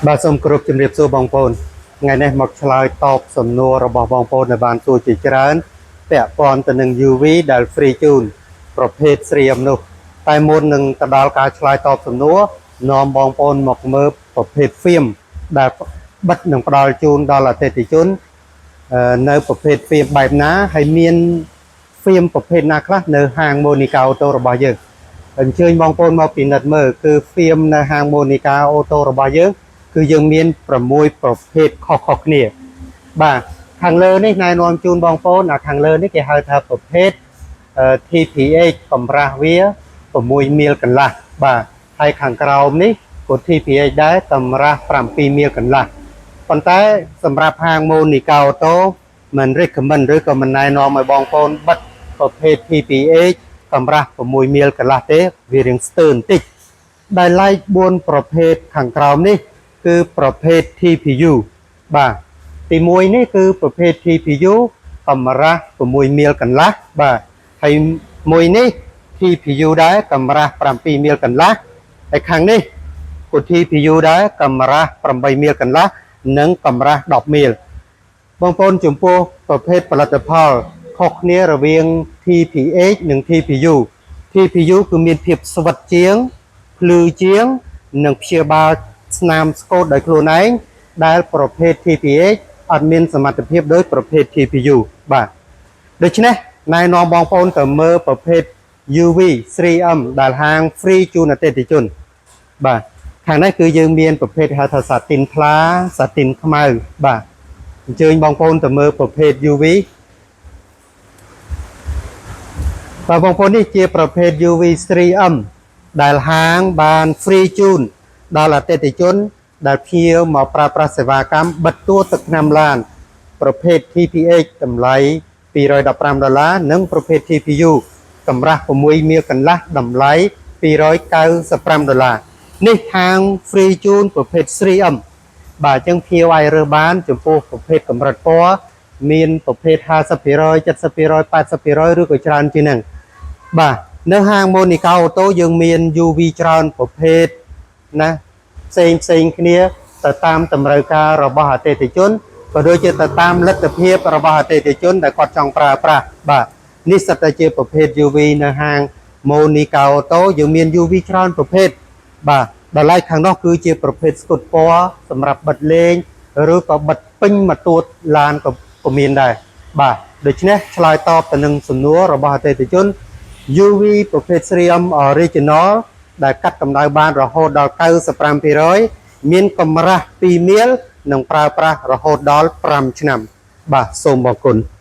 បាទសូមគោរពជំរាបសួរបងប្អូនថ្ងៃនេះមកឆ្លើយតបសំណួររបស់បងប្អូនដែលបានសួរជាច្រើនពាក់ព័ន្ធទៅនឹង UV ដែល free ជូនប្រភេទ 3M នោះតែមុននឹងទៅដល់ការឆ្លើយតបសំណួរនាំបងប្អូនមកមើលប្រភេទ film ដែលបិទនឹងផ្ដល់ជូនដល់អតិថិជននៅប្រភេទ film បែបណាហើយមាន film ប្រភេទណាខ្លះនៅហាង Monica Auto របស់យើងអញ្ជើញបងប្អូនមកពិនិត្យមើលគឺ film នៅហាង Monica Auto របស់យើង គឺយើងមាន6ប្រភេទខុសៗគ្នាបាទខាងលើនេះណែនាំជូនបងប្អូនអាខាងលើនេះគេហៅថាប្រភេទTPH កម្រាស់វា6មៀលកន្លះបាទហើយខាងក្រោមនេះក៏ TPH ដែរកម្រាស់7មៀលកន្លះប៉ុន្តែសម្រាប់ហាង Monica Auto មិន recommend ឬក៏មិនណែនាំឲ្យបងប្អូនបិទប្រភេទ TPH កម្រាស់6មៀលកន្លះទេវារៀងស្ទើរបន្តិច ដែលឡែក4ប្រភេទខាងក្រោមនេះ គឺប្រភេទ TPU បាទទី1នេះគឺប្រភេទ TPU កម្រាស់6មៀលកន្លះបាទហើយមួយនេះ TPU ដែរកម្រាស់7មៀលកន្លះហើយខាងនេះក៏ TPU ដែរកម្រាស់8មៀលកន្លះនិងកម្រាស់10មៀលបងប្អូនចំពោះប្រភេទផលិតផលខុសគ្នារវាង TPH និង TPU TPU គឺមានភាពស្វិតជាង ភ្លឺជាងនិងព្យាបាលស្នាមស្កូតដោយខ្លួនឯងដែលប្រភេទ TPH អត់មានសមត្ថភាពដូចប្រភេទ TPU បាទដូច្នេះណែនាំបងប្អូនទៅមើលប្រភេទ UV 3M ដែលហាង free ជូនអតិថិជនបាទខាងនេះគឺយើងមានប្រភេទហៅថាសាទីនថ្លាសាទីនខ្មៅបាទអញ្ជើញបងប្អូនទៅមើលប្រភេទ UV បាទបងប្អូននេះជាប្រភេទ UV 3M ដែលហាងបាន free ជូនដល់អតិថិជន ដែលភ្ញៀវមកប្រើប្រាស់សេវាកម្មបិទតួទឹកថ្នាំឡាន ប្រភេទ TPH តម្លៃ215ដុល្លារនិងប្រភេទ TPU កម្រាស់6មៀលកន្លះតម្លៃ295ដុល្លារនេះហាង free ជូនប្រភេទ 3M បាទអញ្ចឹងភ្ញៀវអាចរើសបានចំពោះប្រភេទកម្រិតពណ៌មានប្រភេទ50% 70% 80%ឬក៏ច្រើនជាងហ្នឹងបាទនៅហាង Monica Auto យើងមាន UV ច្រើនប្រភេទណាផ្សេងផ្សេងគ្នាទៅតាមតម្រូវការរបស់អតិថិជនក៏ដូចជាទៅតាមលទ្ធភាពរបស់អតិថិជនដែលគាត់ចង់ប្រើប្រាស់បាទនេះសិតតែជាប្រភេទ UV នៅហាង Monica Auto យើងមាន UV ច្រើនប្រភេទបាទដល់ឡែកខាងនោះគឺជាប្រភេទស្គុតពណ៌សម្រាប់បិទលេងឬក៏បិទពេញមួយទួតឡានក៏មានដែរបាទដូច្នេះឆ្លើយតបទៅនឹងសំណួររបស់អតិថិជន UV ប្រភេទ 3M Original ដែលកាត់កម្ដៅបានរហូតដល់95%មានកម្រាស់2មៀលនិងប្រើប្រាស់រហូតដល់5ឆ្នាំបាទសូមអរគុណ។